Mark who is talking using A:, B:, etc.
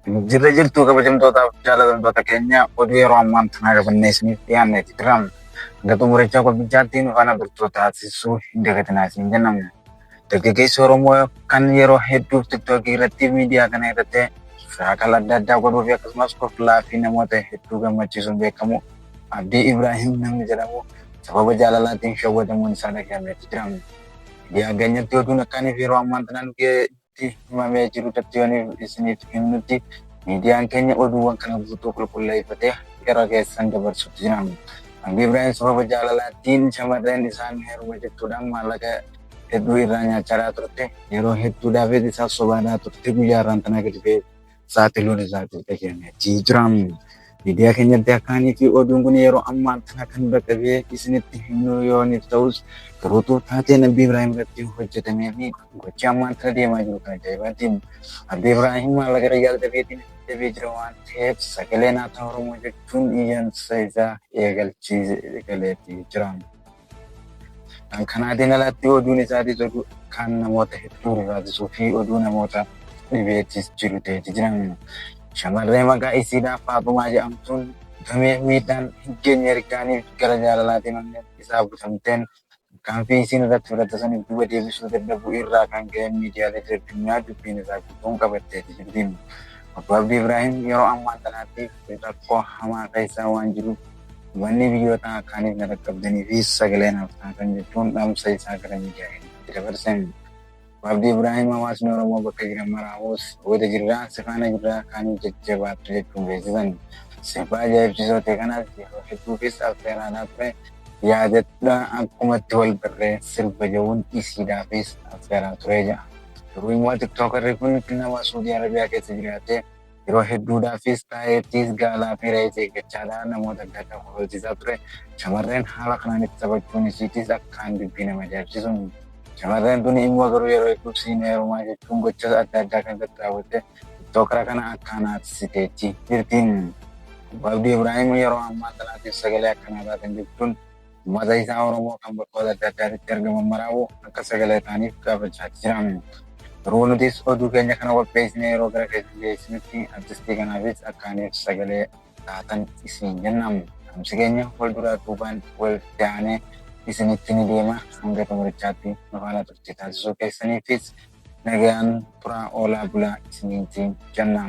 A: Jirra jirtuu kabajamtootaaf jaalatamtoota keenya oduu yeroo ammaan tanaa qabannee isiniif dhiyaanneeti jira. Hanga xumurichaa qophichaatti nu faana turtuu taasisuu hin dagatinaa isin jenna. Dargaggeessi Oromoo kan yeroo hedduuf tiktookii irratti miidiyaa kana irratti shaakala adda addaa godhuu fi akkasumas koflaa fi namoota hedduu gammachiisuun beekamu Abdii Ibraahim namni jedhamu sababa jaalalaatiin shawwadamuun isaa dhagahameeti jira. Miidiyaa keenyatti oduun akkaaniif yeroo ammaan tanaa nu itti himamee jiru irratti yooniif isiniif himnutti miidiyaan keenya oduuwwan kana guutuu qulqulleeffatee gara keessan dabarsutti jira. Abdii Ibraahim sababa jaalalaatiin shamarreen isaan heeruma jechuudhaan maallaqa hedduu irraa nyaachaa turte yeroo hedduudhaafis isaa sobaadhaa turte guyyaa irraan tana gadi ba'ee saaxiluun isaatiif dhageenye jira. Miidiyaa keenyatti akkaanii fi oduun kun yeroo ammaa tana kan bakka isinitti himnu yooniif ta'us garuu taateen Abdii Ibraahim irratti hojjetamee fi gochi ammaan tana deemaa jiru kan ajaa'ibaati. Abdii Ibraahim maallaqa riyyaal dabeetiin dabee jira waan ta'eef sagalee naataa Oromoo jechuun iyyansa isaa eegalchiisee jira. Kan kanaatiin alatti oduun isaatis oduu kan namoota hedduu rifaasisuu fi oduu namoota dhibeettis jiru ta'eeti jira. Shamarree maqaa isiidhaa Faaxumaa jedhamtuun damee miidhaan hin geenye ergaaniif gara jaalalaatiin onneen isaa butamteen tarkaanfii isiin irratti fudhatte saniif duuba deebisuu dadhabuu irraa kan ka'e miidiyaalee addunyaa dubbiin isaa guutuun qabatteeti jirti. Obbo Abdii Ibraahim yeroo ammaa kanaatti rakkoo hamaa keessa waan jiruuf wanni biyyoota akkaaniif na dhaqqabdanii fi sagalee naaf taatan jechuun dhaamsa isaa gara miidiyaa keenyatti dabarsan. Abdii Ibraahim hawaasni Oromoo bakka jiran maraa'us booda jirraa si faana jirraa kaanii jajjabaattu jechuun beeksisan. Sirba ajaa'ibsiisoo ta'e kanaas yeroo hedduufis affeeraadhaa ture. Yaadadha akkumatti wal barree sirba jedhuun isiidhaafis affeeraa ture jedha. Garuu immoo tiktookarri kun nama Suudii Arabiyaa keessa jiraatee yeroo hedduudhaafis taa'eettis gaalaa fi re'ee eeggachaadhaa namoota adda addaa kofalchiisaa ture. Shamarreen haala kanaan itti taphachuun isiitis akkaan dubbii nama ajaa'ibsiisu. Shamarreen tuni immoo garuu yeroo hedduuf siin heerumaa jechuun gocha adda addaa kan irratti raawwatte tiktookara kana akkaan aarsiteetti jirti. Abdii Ibraahim yeroo ammaa kanaatiif sagalee akkanaa taatan jechuun uummata isaa Oromoo kan bakkoota adda addaatti argaman maraa'u akka sagalee ta'aniif gaafachaa jira. Garuu nutis oduu keenya kana qopheessine yeroo gara keessa geessinutti artistii kanaafis akkaaniif sagalee taatan isin jenna. Dhaamsi keenya wal duraa duubaan wal ta'anii isinitti ni deema hanga xumurichaatti nu faana turte taasisuu keessaniifis nagaan turaa oolaa bulaa isinitti jenna.